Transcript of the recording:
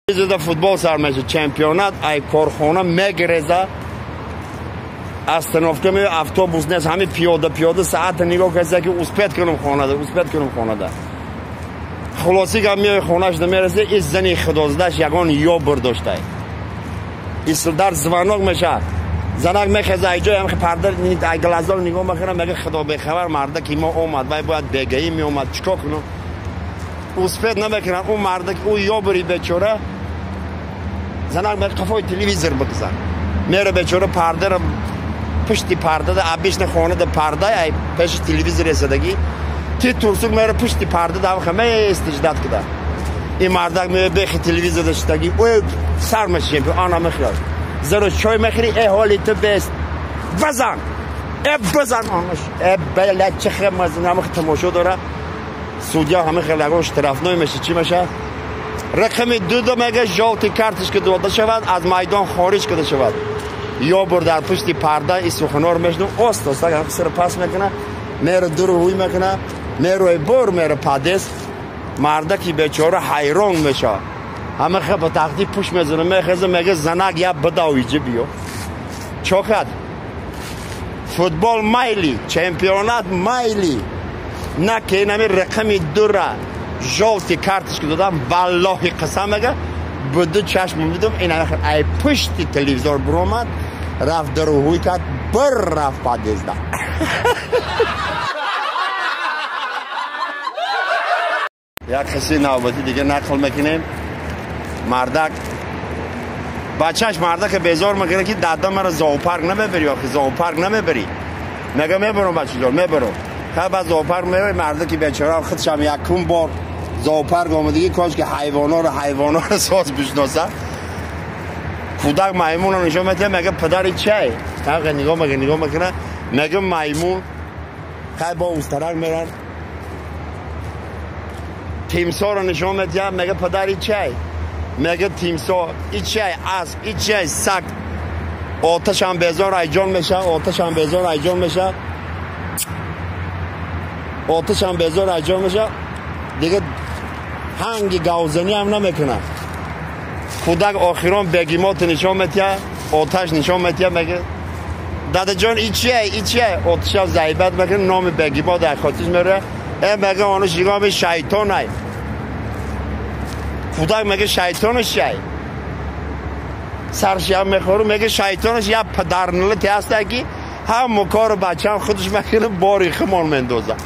Зуда футбол сар меша, чемпионат ай корхона мегреза, остановка ме автобус нест, ҳами пиёда пиёда саата нигоҳ каса ки успеть кунам хонада, успеть кунам хонада. Хулоси гап меои хонаш намерасе, ис зани худоздаш ягон ёбр доштай. Исилдар звонок меша. Занак мехеза ай ҷой ҳам парда ай глазок нигоҳ мекунам, мега худо бехабар марда ки мо омад, вай бояд бегаӣ меомад, чикор кунам? Успеть намекунам, ӯ марда ӯ ёбри бечора занак мега қафои телевизор бигзар. Мера бечора пардара пушти пардада обычно хонада парда ай пеши телевизор эсадагӣ ти турсук мера пушти парда дав хама истиждат кида. И мардак мега бехи телевизор даштагӣ, ой сар мешем, ана мехӯрад. Заро чой мехӯри, э ҳоли ту бест. Базан! Э базан анаш. Э бела чихе мазна мах тамошо дора. Судья ҳама хеле ягон штрафной меша, чӣ меша? Рақами дуда мега жёлтый карточка дода шавад, аз майдон хориҷ карда шавад. Ёбур дар пушти парда и суханор мешну, ост оста ҳам сира пас мекуна, мера дуру ҳуй мекуна, мерои бор мера падес. Мардаки бечора ҳайрон меша. Ҳама хе ба тахти пуш мезана, мехеза, мега занак я бадавиҷи биё. Чокат. Футбол майли, чемпионат майли. На ки нами рақами дура жёлтый карточка додам, валлоҳи қасам мега, буду чашмам дидам, ин ай пушти телевизор буромад, рафт дару ҳуй кард, бір рафт подъезда. Як қисси навбатӣ дига нақл мекунем. Мардак бачаш мардака безор мекунад ки дада мара зоопарк намебари, охи зоопарк намебари. Мега мебарам бачаҷон, мебарам. Хай ба зоопарк меравӣ, мардаки бечора худшам якум бор зоопарк омадагӣ, кош ки ҳайвоноро соз бишноса. Кӯдак маймунро нишон медиҳад, мега падари чай? Хай нигоҳ мекунад, нигоҳ мекунад, мега маймун. Хай бо устарак меран. Тимсоро нишон медиҳад, мега падари чай? Мега тимсо, и чай асп, и чай саг. Оташам безор айҷон меша, оташам безор айҷон меша. Оташам безор айҷон меша. Дига ҳанги гавзанӣ ҳам намекунад. Кӯдак охирон бегимоти нишон медиҳад, оташ нишон медиҳад, мега дадаҷон и чия, и чия? Оташам заибат мекунад, номи бегимот дар хотир меравад. Э мега ону шигоми шайтонай. Кӯдак мега шайтонаш чай? Сарш як мехӯру мега шайтонаш як падарнилати ҳаста ки ҳама кору бачаам худаш мекунад, бори химон мендозад.